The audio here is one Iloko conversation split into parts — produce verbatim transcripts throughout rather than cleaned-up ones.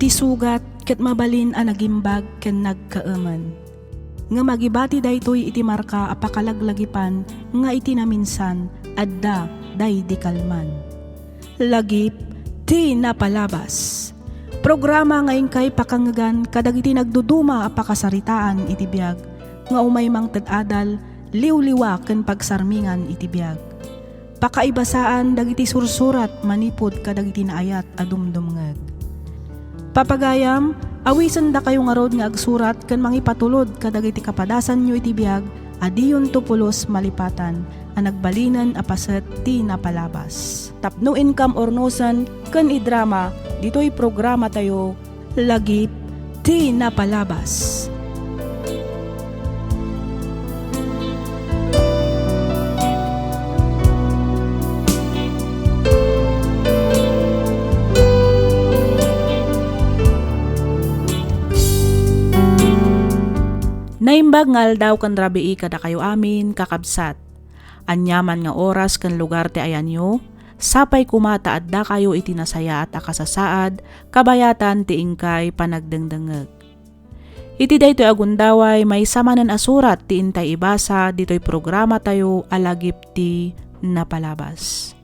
Isugat ket mabalin a nagimbag ken nagkaemen. Ngem agibati daytoy iti marka a pakalaglagipan nga iti naminsan adda daydi kalman. Lagip ti napalabas. Programa nga inkay pakangngegan kadagiti nagduduma a pakasaritaan iti biag nga umay mangted adal, liwliwa ken pagsarmingan iti biag. Pakaibasaan dagiti sursurat manipud kadagiti naayat a dumdumngeg. Papagayam, awisendakayo ngarud nga agsurat ken mangipatulod kadagiti kapadasanyo iti biag a diyonto pulos malipatan a nagbalinen a paset ti napalabas. Tapno inkam urnosen ken idrama ditoy programatayo, Lagip ti Napalabas. Naimbag nga aldaw ken rabii kadakayo amin, kakabsat. Aniaman nga oras ken lugar ti ayanyo, sapay koma ta addakayo iti nasayaat a kasasaad, kabayatan ti inkay panagdengdengngeg. Iti daytoy a gundaway, maysa manen a surat ti intay ibasa ditoy programatayo a Lagip ti Napalabas.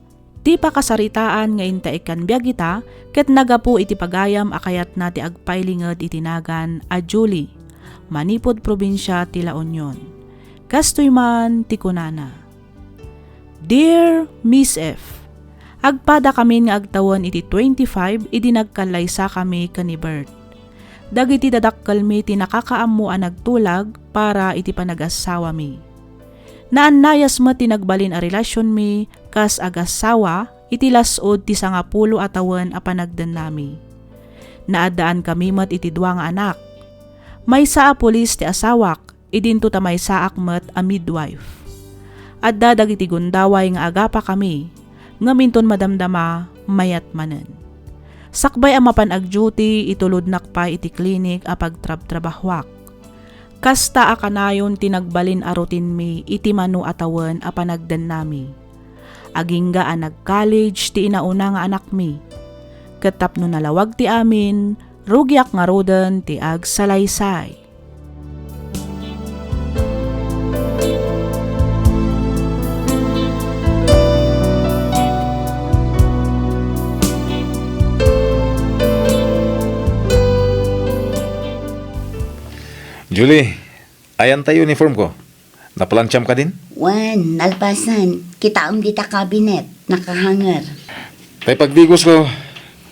Ti pakasaritaan nga intay ikkan biag ita ket nagapu iti pagayam a kayatna ti agpailinged iti nagan a Julie, manipud probinsia ti La Union. Kastoy man ti kunana, Dear Miss F, agpadakamin nga agtawen iti twenty-five idi nagkallaysakami ken ni Bert. Dagiti dadakkelmi ti nakakaammo a nagtulag para iti panagassawami. Naannayas met ti nagbalin a relasionmi kas agassawa iti las-ud ti sangapulo a tawen a panagdennami. Naaddaankami met iti dua nga anak. Maysa a pulis ti asawak, idinto ta maysaak met a midwife. Adda dagiti gundaway nga agapakami, ngem inton madamdama, mayat manen. Sakbay a mapan agduty, itulodnak pay iti klinik a pagtrabtrabahuak. Kasta a kanayon ti nagbalin a routine-mi iti mano a tawen a panagdennami. Agingga a nag-college ti inauna nga anakmi. Ket tapno nalawag ti amin, rugiak ngaruden ti agsalaysay. Julie, ayan tay uniform ko. Naplantiam kadin? Wen, nalpasen. Kitaem dita cabinet, nakahanger. Tay pagdigosko,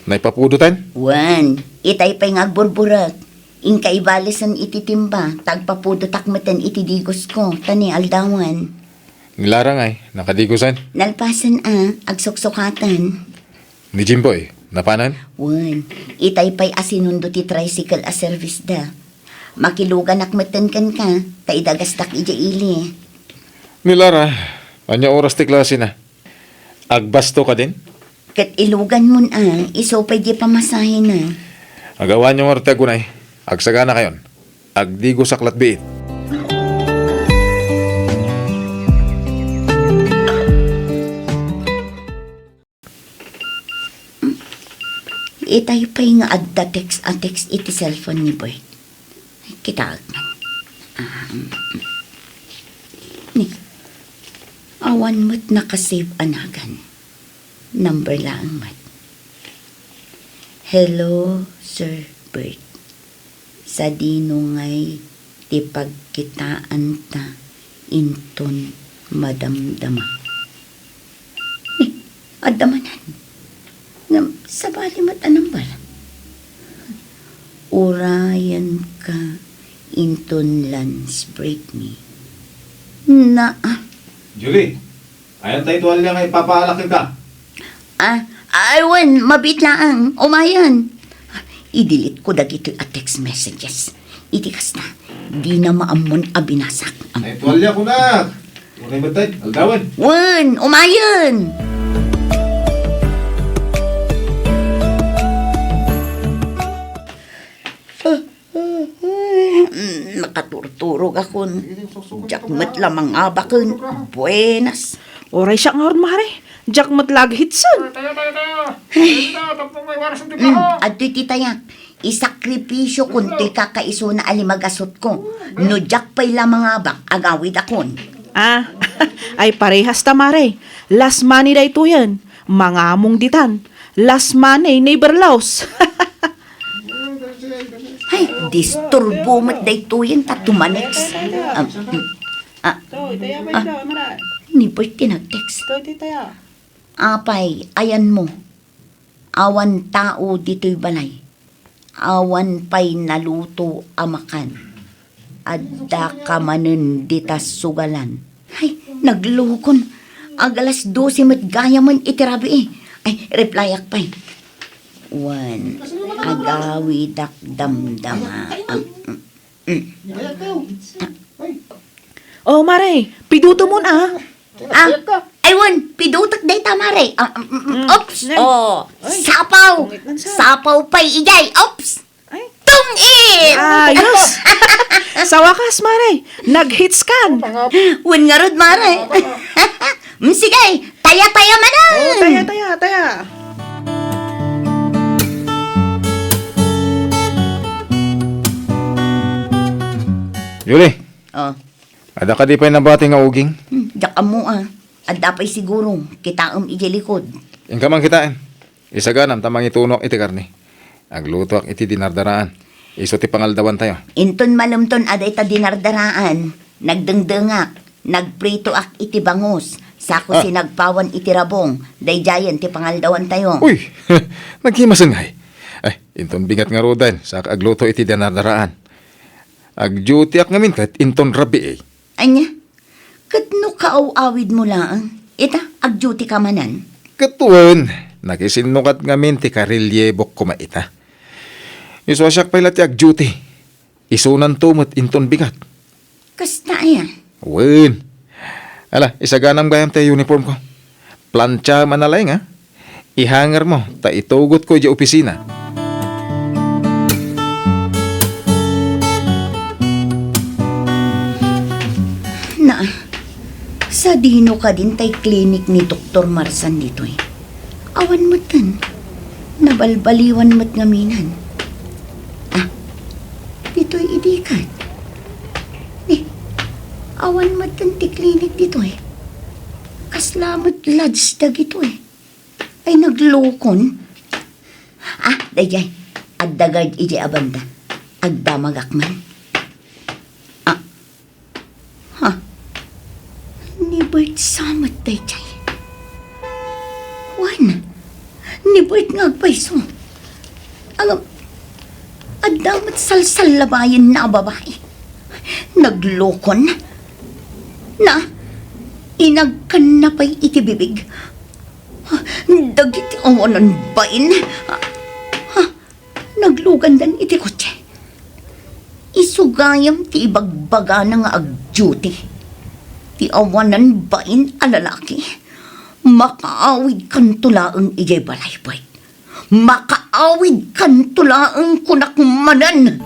naipapudotan? Wen, itay pay nga agburburek. Inka ibalisen iti timba, ta agpapudotak meten iti digosko, ta ni aldawen. Ni Lara ngay, nakadigosan? Nalpasen a, agsuksukaten. Ni Jimboy, napanan? Wen, itay pay a sinundo ti tricycle a service da. Makiluganak meten kenka, ta idagasdak idiay ili. Ni Lara, ania oras ti klasena? Agbasto kadin? Ket iluganmon a, isu pay di pamasahena. Agawanyo ngarud ti agunay. Agsaganakayon. Agdigosak lat biit. Itay pay nga adda text a text iti cellphone ni Bert. Kitaek man. Ah, mm, mm. Ni, awan met nakasave a nagan. Number laeng met. Hello, Sir Bert. Sadino ngay ti pagkitaanta inton madamdama? Ni, adda manen. Ngem sabali met a number. Urayenka inton lunch break mi. Naa. Julie, ayan tay tualya nga ipapaalak kenka? Ah, ay, wen, mabiit laeng. Umayen. I-delete ko dagitoy a text messages. Iti kasta, dina maammon a binasak. Ay, tualya ko na. Unay met tay, aldawen. Wen, umayen. Ah, ah, ah, mm, nakaturturog akon. Diak met la mangabaken. Buenas. Uray siak ngarud, mare. Diak met la aghitsen. Tayo, tayo, tayo. Tayo, tayo, tapno may waras ang tipahan. Mm, adtoy ti tayak. Isakripisio kuntoy kakaisuna a limagasutko. No diak pay la mangabak, agawidakon. Ah, ay parehas ta, Mare. Last money daytoyen. Mangamong ditan. Last money, never lost. Ay, disturbo met daytoyen ta tumaneks. Ah, mm, ah, ah, ni Bert ti nag-text. Apay, ayanmo. Awan tao ditoy balay. Awan pay naluto a makan. Adda ka manen dita sugalan. Ay, naglukon. Ag alas dose met gayamen iti rabii. Ay, replyak pay. Wen, agawidak damdama. Ah, mm, mm. Oh, Mare, pidutomon, ah. Ah, ay wen, pidutek dayta, Mare. Ah, mm, mm, mm. Oops. Oh, sapaw. Sapaw pay idiay. Oops. Ay. Tungit! Ayos! Sa wakas, Mare, nag-hits kan. Wen ngarud, Mare. Mm, sige, taya-taya manen. Oh, taya, taya, taya. Julie. Oh. Adda kadi pay nabati nga uging? Hmm, diak ammo, ah. Adda pay siguro, kitaem idiay likod. Inka man kitaen. Isaganam ta mangitunoak iti karne. Aglutoak iti dinardaraan. Isu ti pangaldawantayo. Inton malemton a dayta dinardaraan, nagdengdengak, nagpritoak iti bangus, sako sinagpawan iti rabong, daydiayen ti pangaldawantayo. Uy! Naghimasengay. Ay, inton bigat ngaruden, saka agluto iti dinardaraan. Agdutiak ngamin ket inton rabii. Ania? Ket no kaaw-awidmo laeng, ita, agdutika manen? Ket wen, nakisinnukat ngamin ti karelyebok koma ita. Isu a siak pay la ti agduti. Isunanto met inton bigat. Kasta aya? Wen. Ala, isaganam gayam ti uniformko. Plantiam a nalaing, a. Ihangermo ta itugotko idiay opisina. Na, sadino kadin tay klinik ni Doktor Marsan ditoy? Awan metten. Nabalbaliwan met ngaminen. Ah, ditoy idi ket. Ni, awan metten ti klinik ditoy. Kasla met lodge dagitoy. Ay, naglukon. Ah, daydiay. Adda guard idiay a banda. Agdamagak man. Ah, ha? Ni Bert sa met daydiay. Wen, ni Bert nga agpayso. Ngem, adda met salsallabayenna a babai. Naglukon. Na, inagkanna pay iti bibig. Dagiti awanan bain, ha? Naglugandan iti kotse. Isu gayam ti ibagbagana nga agduti. Ti awanan bain a lalaki, makaawidkanto laeng idiay balay, Bert. Makaawidkanto laeng, kunak manen.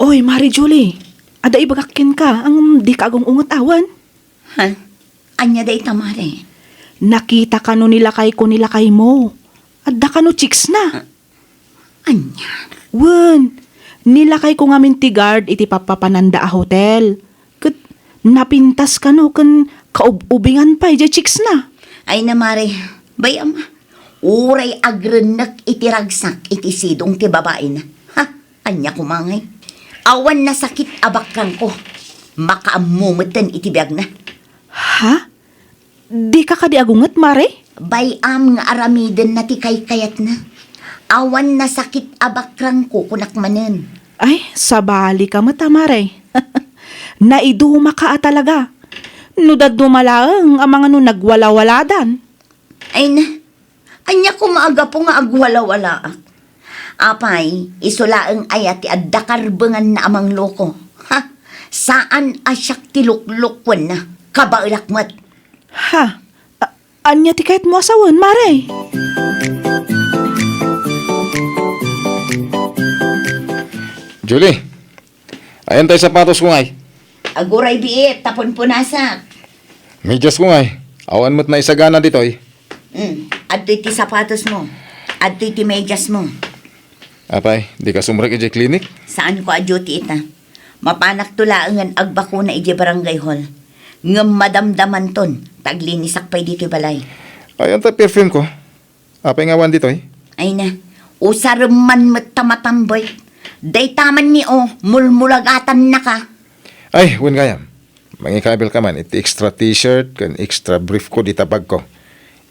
Oy, Mare Julie, adda ibagak kenka, ngem dika agung-unget awan? Ha? Ania dayta, Mare? Nakita kano ni lakayko ni lakaymo? Adda kano chicks na? Ah, ania? Wen, ni lakayko ngamin ti guard iti pappapananda a hotel. Ket napintas kano ken kaub-ubingan pay diay chicks na. Ay na, Mare, bay-am, uray agrennek iti ragsak iti sidong ti babaina. Ha? Ania koma ngay? Awan nasakit a bakrangko. Makaammo metten iti biagna. Ha? Dika kadi agunget, Mare? Bay-am nga aramidenna ti kaykayatna. Awan nasakit a bakrangko, kunak manen. Ay, sabali ka met a, Mare. Naiduma ka a talaga. No dadduma laeng, amangan no nagwalawaladan. Ay na, ania koma a gapu nga agwalawalaak? Apay, isu laeng aya ti adda karbenganna a mangloko. Ha? Saan a siak ti luklukwenna. Kabaelak met. Ha? A-, ania ti kayatmo a sawen, Mare? Julie, ayan tay sapatosko ngay? Aguray biit, ta punpunasak. Mediasko ngay? Awan met naisagana ditoy. Hmm, adtoy ti sapatosmo. Adtoy ti mediasmo. Apay, dika sumrek idiay klinik? Saanko a duty ita. Mapanakto laengen agbakuna idiay barangay hall. Ngem madamdamanton, ta aglinisak pay ditoy balay. Ayan ta perfumeko. Apay nga awan ditoy? Ay na, usarem man met ta matambet. Dayta man ni o, mulmulagatannaka. Ay, wen gayam. Mangikabilka man iti extra t-shirt ken extra brief ko dita bagko.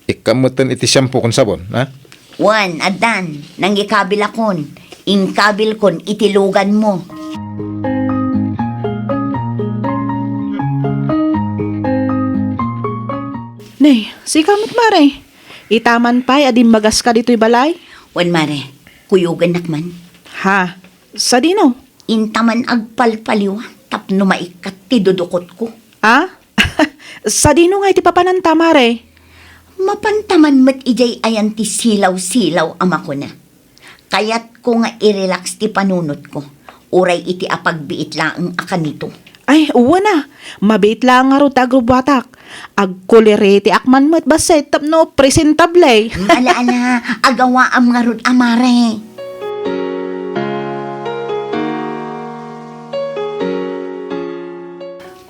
Ikkam metten iti shampoo ken sabon, ha? Wen, addan, nangikabilakon. Inkabilkon iti luganmo. Nay, sika met, Mare. Ita man pay a dimmagaska ditoy balay? Wen, Mare. Kuyogennak man. Ha? Sadino? Inta man agpalpaliw tapno maikkat ti dudukotko. Ah? Sadino nga iti papananta, Mare? Mapanta man met idiay ayan ti silaw-silaw a makuna. Kayatko nga i-relax ti panunotko, uray iti apagbiit laeng a kanito. Ay, wen a. Mabiit laeng ngarud ti agrubbuatak. Agkuleretiak man met bassit tapno presentable. Ala, ala, agawaam ngarud a, Mare.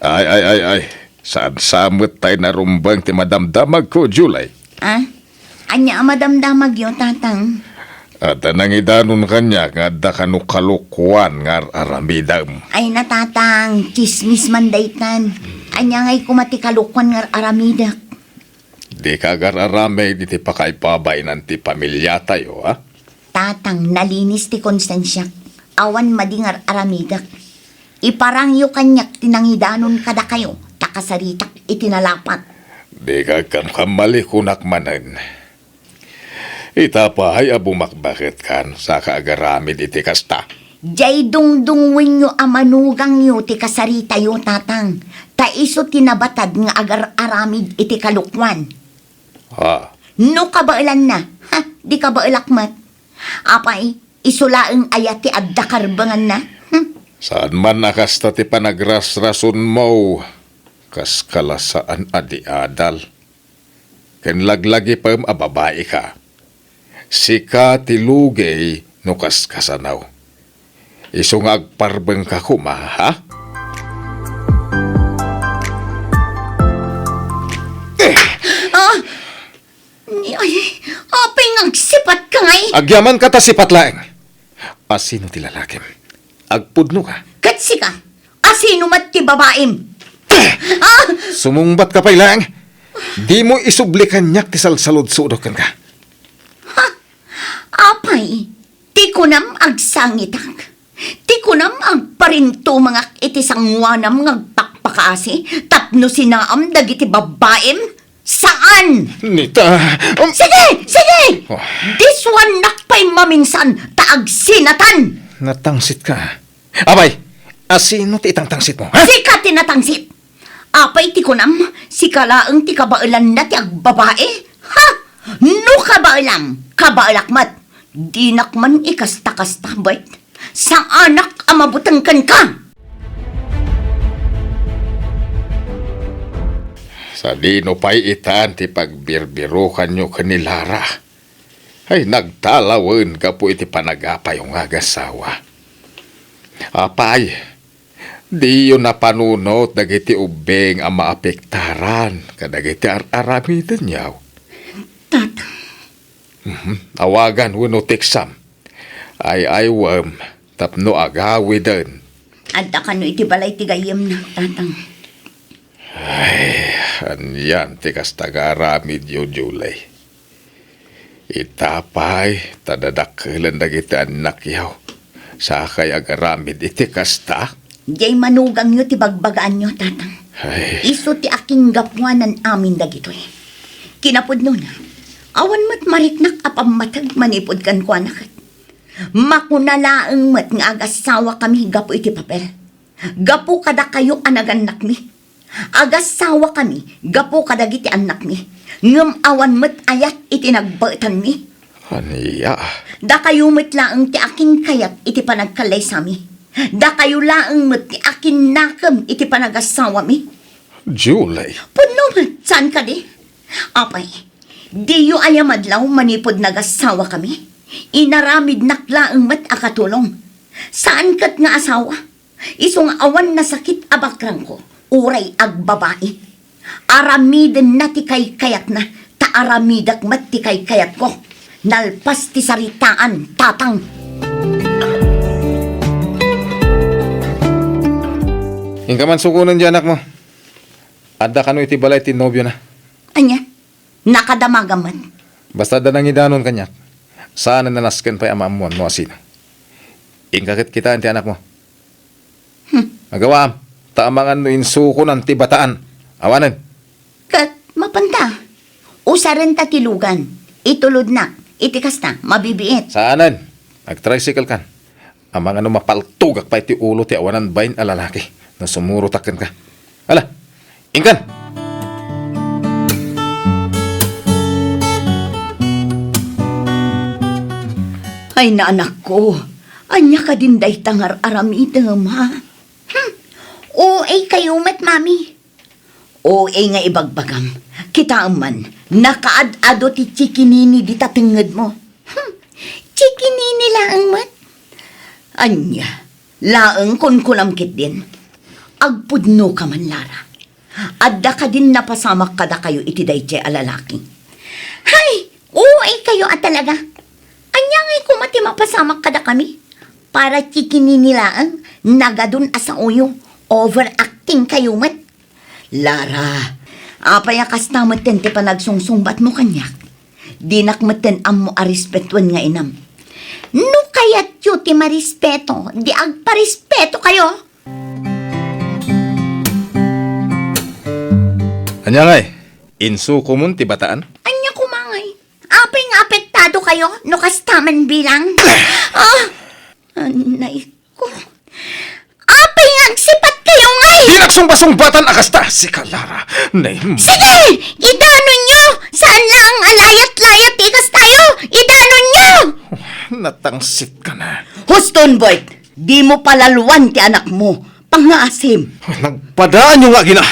Ay, ay, ay, ay. Saan sa met tay narumbeng ti madamdamagko, Julie? Ah? Ania a madamdamagyo, Tatang? Adda nangidanon kaniak nga adda kano kalokuan nga ar-aramidem. Ay na, Tatang, tsismis man daytan. Ania ngay koma ti kalokuan nga ar-aramidek? Dika agar-aramid iti pakaibabain ti pamiliatayo, ha? Tatang, nalinis ti konsensiak. Awan madi nga ar-aramidek. Iparangyo kaniak ti nangidanon kadakayo, ta kasaritak iti nalapat. Dika agkamkamali, kunak manen. Ita pay a bumakbaketkan, saka agaramid iti kasta. Diay dungdungngoenyo a manugangyo ti kasaritayo, Tatang, ta isu ti nabatad nga agar-aramid iti kalokuan. Ha? No kabaelanna, ha, di kabaelak met. Apay, isu laeng aya ti adda karbenganna? Hmm? Saan man a kasta ti panagrasrasonmo, kas kalasaan a di adal. Ken laglagipem a babaika. Sika ti lugey no kaskasano. Isu nga agparbengka koma, ha? Ah! Ni, ay, apay nga agsipatka ngay? Agyamanka ta sipat laeng. Asino ti lalakim? Agpudno ka? Ket sika? Asino met ti babaim? Ah! Sumungbat ka pay laeng. Dimo isubli kaniak ti salsaludsodok kenka. Ha? Apay, ti kunam agsangitak? Ti kunam agparintumengak iti sangoanam nga agpakpakaasi tapno sinaam dagiti babaim? Saan? Nita, um, Sige! Sige! Oh. Disuannak pay maminsan ta agsinatan! Natangsit ka. Apay, asino ti itangtangsit mo, ha? Sika ti natangsit! Apay ti kunam, sika laeng ti kabaelanna ti agbabae? Ha? No kabaelam, kabaelak met. Dinak man ikasta-kasta, Bert. Saanak a mabuteng kenka! Sadino pay itan ti pagbirbirokanyo ken ni Lara? Ay, nagtalawen gapu iti panagapayo nga agasawa. Apay, diyo napanunot dagiti ubbing a maapektaran kadagiti ar-aramidenyo. Tata. Mhm. Awagan wenno teksam. Ay-aywem tapno agawiden. Adda kano iti balay ti gayyemna, Tatang. Ay, anian ti kasta nga aramidyo, Julie? Ita pay, ta dadakkelen dagiti annakyo. Sakay agaramid iti kasta? Diay manugangyo ti bagbagaanyo, Tatang. Ay. Isu ti akinggapuanan amin dagitoy. Kinapudnona, awan met mariknak a pammateg manipud kenkuana ket. Makuna laeng met nga agasawakami gapu iti papel. Gapu kadakayo a nagannakmi. Agasawakami gapu kadagiti annakmi. Ngem awan met ayat iti nagbaetanmi. Ania? Dakayo met laeng ti akinkayat iti panagkallaysami. Dakayo laeng met ti akinnakem iti panagasawami. Julie. Pudno met, saan kadi? Apay, diyo aya madlaw manipud nagasawa kami? Inaramidnak laeng met a katulong. Saan ket nga asawa. Isu nga awan nasakit a bakrangko, uray agbabai. Aramidenna ti kaykayatna, ta aramidek met ti kaykayatko. Nalpas ti saritaan, Tatang. Inka man sukonen ti anakmo. Adda kano iti balay ti nobiona. Ania? Nakadamagam met. Basta adda nangidanon kaniak, saan a nasken pay a maammuan no asino. Inka ket kitaen ti anakmo. Hmm. Agawaam, ta amangan no insukonan ti bataan. Awanen. Ket mapanta. Usarenta ti lugan. Itulodnak. Iti kasta, mabibiit. Saanen. Agtricycle kan. Amangan no mapaltogak pay ti ulo ti awanan bain a lalaki no sumurotak kenka. Ala, inkan! Ay, naanakko, ania kadin dayta nga ar-aramidem, ha? Hmm. O A kayo met, Mami. O A nga ibagbagam. Kitaem man, nakaad-ado ti chikinini dita tengngedmo. Hmm. Chikinini laeng met? Ania, laeng kunkunam ketdin? Agpudno ka man, Lara. Adda kadin napasamak kadakayo iti daytoy a lalaki? Hay! O A kayo a talaga. Ania ngay koma ti mapasamak kadakami? Para chikinini laeng, nagadun a saoyo. Overacting kayo met. Lara, apay a kasta metten ti panagsungsungbatmo kaniak? Dinak metten ammo a respetuen nga inam. No kayatyo ti marespeto, di agparespeto kayo. Ania ngay? Insukomon ti bataan? Ania koma ngay? Apay nga apektado kayo no kasta man bilang? Ah! Anay ko. Apay nga agsipat kayo ngay? Di nagsungbasungbatan a kasta, sika, Lara. Nay, Sige! Idanonyo! Saan lang a layat-layat ti kastayo! Idanonyo! Natangsit ka na. Huston, Boy! Di mo palaluan ti anakmo. Pangngaasim. Nagpadaanyo nga agina.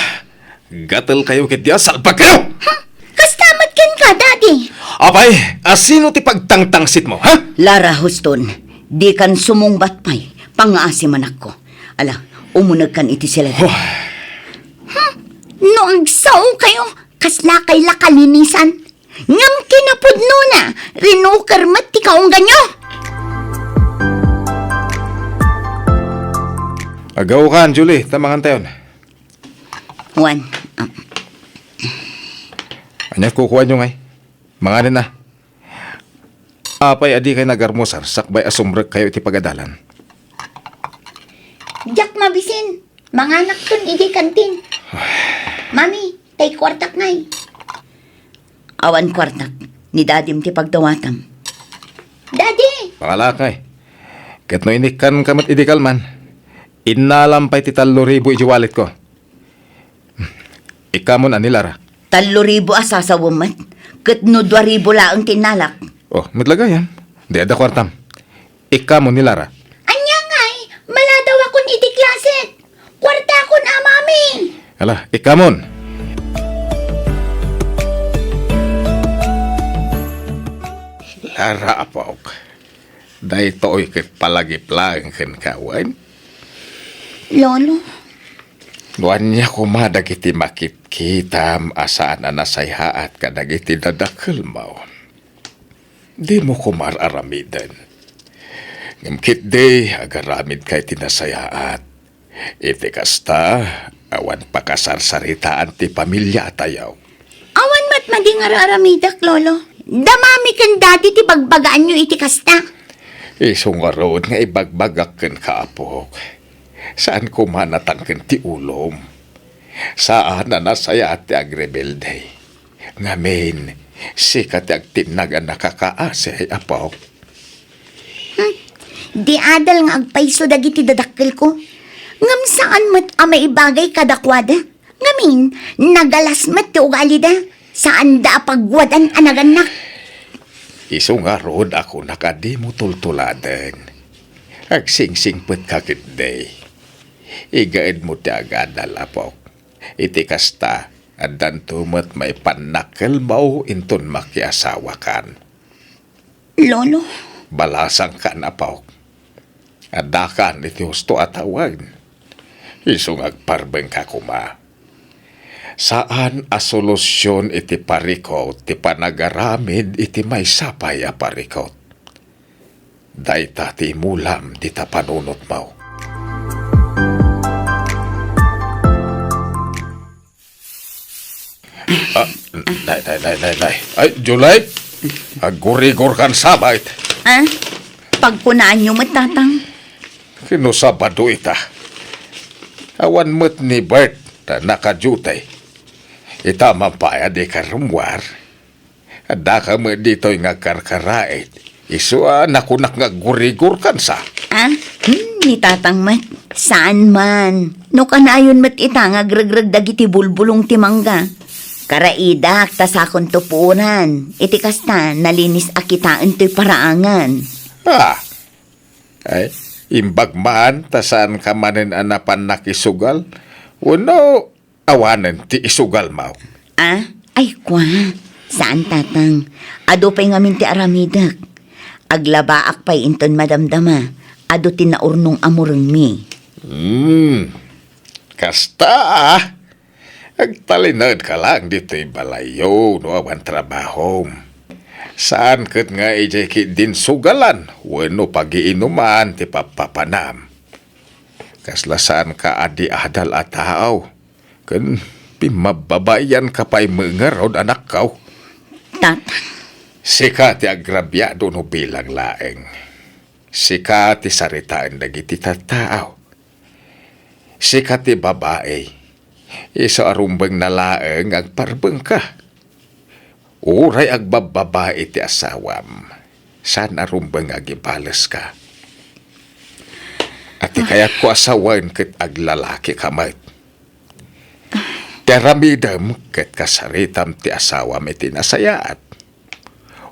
Gatel kayo ket dia, salbag kayo! Ha? Kasta met kenka, Daddy. Apay, asino ti pagtangtangsit mo, ha? Lara, Huston, di kan sumungbat pay, pangngaasim, anakko. Ala, umuneg kan iti siled. Oh. Hmm? No agsao kayo, kasla kay la kalinisan. Ngem kinapudnona, rinuker met ti kaungganyo. Agaw kan, Julie, ta mangantayon. Juan, ah. Ania kukuanyo ngay? Manganen na. Apay a di kay nagarmusar sakbay a sumrek kayo iti pagadalan? Diak mabisin. Manganak kun idi kantin. Mami, tay kuartak ngay. Awan kuartak. Ni Dadim ti pagdawatam. Daddy! Pangalak ngay. Ket no inikkan ka met idi kalman, innalam pay ti tallo ribu iti wallet ko. Ikkamon a ni Lara. Tallo ribu a sasawem met, ket no dua ribu laeng ti innalak. Oh, met la gayam. Di adda kuartam. Ikkamon ni Lara. Ania ngay? Maladaw akon iti klaset. Kuartakon a, Mami. Ala, ikkamon. Lara, apok. Daytoy ket palagip laeng kenka, wen? Lolo. No ania koma dagiti makitkitam a saan a nasayaat kadagiti dadakkelmo, dimo koma ar-aramiden. Ngem ketdi, agaramidka iti nasayaat. Iti kasta, awan pakasarsaritaan ti pamiliatayo. Awan met madi nga ar-aramidek, Lolo. Da Mami ken Daddy ti bagbagaanyo iti kasta. Isu ngarud nga ibagbagak kenka, apok. Saan koma natangken ti ulom. Saan a nasayaat ti agrebelde. Ngamin, sika ti agtinnag a nakakaasi, apok. Hmm. Di adal nga agpayso dagiti dadakkelko. Ngem saan met a maibagay kadakuada. Ngamin, nagalas met ti ugalida. Saanda a pagwadan a nagannak. Isu ngarud a kunak a dimo tultuladen. Agsingsingpetka ketdi. Igaedmo ti agadal, apok. Iti kasta, Addanto met maipannakelmo inton makiasawakan. Lolo. Balasangkan, apok. Addakan iti husto a tawen. Isu nga agparbengka koma. Saan a solusion iti parikut ti panagaramid iti maysa pay a parikut. Dayta ti imulam dita panunotmo. Ah, nay, nay, nay, nay, nay. Ay, Julie, aggurigor kan sabit. Ah? Pagkunaanyo met, Tatang? Kano Sabado ita? Awan met ni Bert ta naka-duty. Ita man pay a di karummuar. Addaka met ditoy nga agkarkaraid. Isu a nakunak nga aggurigor kansa. Ah? Hmm, ni Tatang met. Saan man. No kanayon met ita nga agregreg dagiti bulbulong ti mangga. Karaidak ta sakonto puoran. Iti kasta, nalinis a kitaen toy paraangan. Ah, ay, imbag man ta saanka manen a napan nakisugal? Wenno awanen ti isugalmo? Ah, ay, kua. Saan, Tatang. Adu pay ngamin ti aramidek. Aglabaak pay inton madamdama. Adu ti naurnong a murengmi. Hmm. Kasta, ah. Agtalinaedka lang ditoy balayyo no awan trabahom. Saan ket nga idiay ketdin sugalan wenno pagiinuman ti pappapanam. Kasla saanka a di adal a tao, ken pimmababaianka pay met ngarud, anakko. Tatang. Sika ti agrabiado no bilang laeng. Sika ti saritaen dagiti tattao. Sika ti babai. Isu a rumbengna laeng nga agparbengka. Uray agbabbabai ti asawam, saan a rumbeng nga agibaleska. A ti kayatko a sawen ket aglalakika met. Ti aramidem ket kasaritam ti asawam iti nasayaat.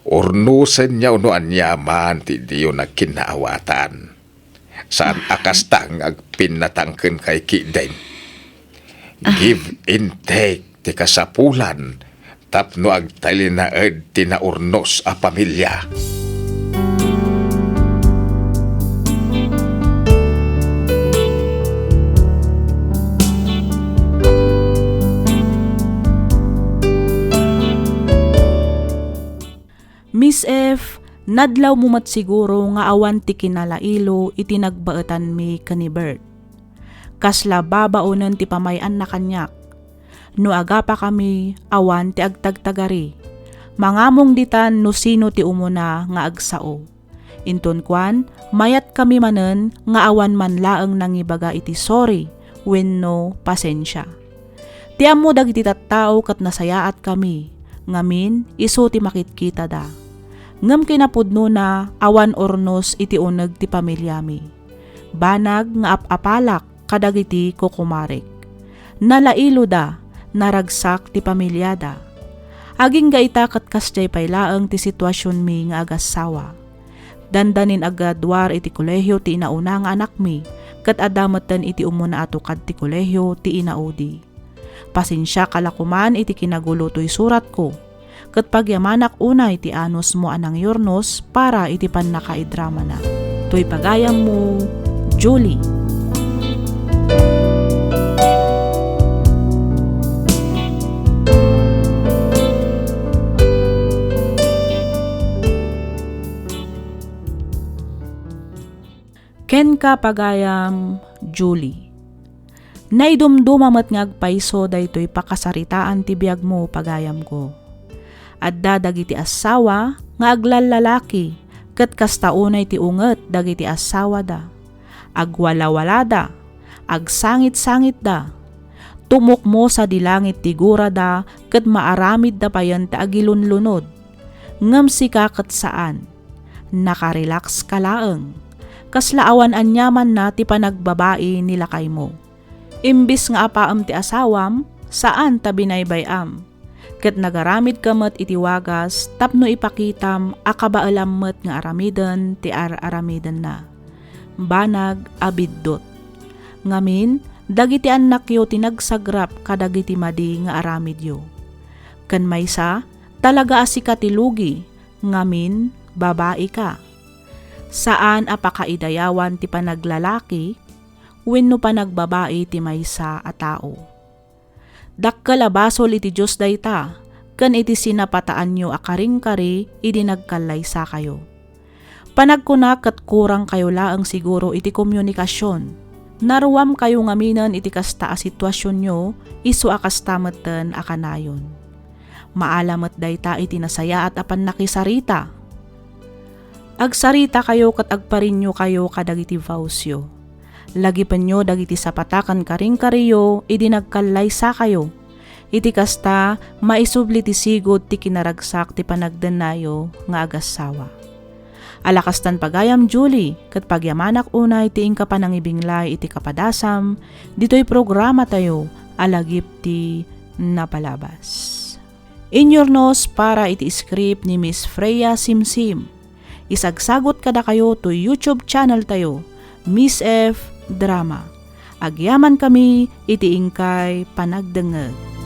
Urnosenyo no aniaman ti diyo nagkinnaawatan. Saan a kasta nga agpinnatang kenka ketdin. Give and take ti kasapulan tapno agtalinaed ti naurnos a pamilia. Miss F, nadlawmo met siguro nga awan ti kinalailo iti nagbaetanmi ken ni Bert. Kasla babaonen ti pamay-anna kaniak. No agapakami, awan ti agtagtagari. Mangamong ditan no sino ti umuna nga agsao. Inton kuan, mayatkami manen nga awan man laeng nangibaga iti sorry wenno pasensia. Ti ammo dagiti tattao ket nasayaatkami, ngamin isu ti makitkitada. Ngem kinapudnona, awan urnos iti uneg ti pamiliami. Banag nga ap-apalak kadagiti kukumarek. Nalailoda, naragsak ti pamiliada. Agingga ita ket kasdiay pay laeng ti situasionmi nga agassawa. Dandanin aggraduar iti kolehio ti inauna nga anakmi, ket adda metten iti umuna a tukad ti kolehio ti inaudi. Pasensiaka la koman iti kinagulo toy suratko, ket pagyamanak unay ti anusmo a nangyurnos para iti pannakaidramana. Toy pagayammo, Julie. Kenka, pagayam, Julie. Naidumduma met nga agpayso daytoy pakasaritaan ti biagmo, pagayamko. Adda dagiti assawa nga aglallalaki ket kasta unay ti unget dagiti assawada. Agwalawalada, agsangitsangitda. Tumukmo sadi langit ti gurada ket maaramidda payen ti agilunlunod. Ngem sika ket saan. Nakarelax ka laeng. Kasla awan aniamanna ti panagbabai ni lakaymo. Imbis nga apaem ti asawam, saan ta binaybay-am. Ket nagaramidka met iti wagas tapno ipakitam a kabaelam met nga aramiden ti ar-aramidenna. Banag a biddut. Ngamin, dagiti annakyo ti nagsagrap kadagiti madi nga aramidyo. Ken maysa, talaga a sika ti lugi, ngamin, babaika. Saan a pakaidayawan ti panaglalaki wenno panagbabai ti maysa a tao. Dakkel a basol iti Dios dayta, ken iti sinapataanyo a karingkari idi nagkallaysakayo. Panagkunak ket kurangkayo laeng siguro iti komunikasion. Naruamkayo ngaminen iti kasta a situasionyo, isu a kasta metten a kanayon. Maala met dayta iti nasayaat a pannakisarita. Agsaritakayo ket agpariniokayo kadagiti vowsyo. Lagipenyo dagiti sapata ken karingkariyo idi nagkallaysakayo. Iti kasta, maisubli ti sigud ti kinaragsak ti panagdennayo nga agassawa. Ala kastan pagayam, Julie, ket pagyamanak unay ti inka panangibinglay iti kapadasam ditoy programatayo a Lagip ti Napalabas. Inyurnos para iti script ni Miss Freya Simsim. Isagsagut kadakayo to YouTube channel tayo, Miss F Drama. Agyamankami iti inkay panagdengngeg.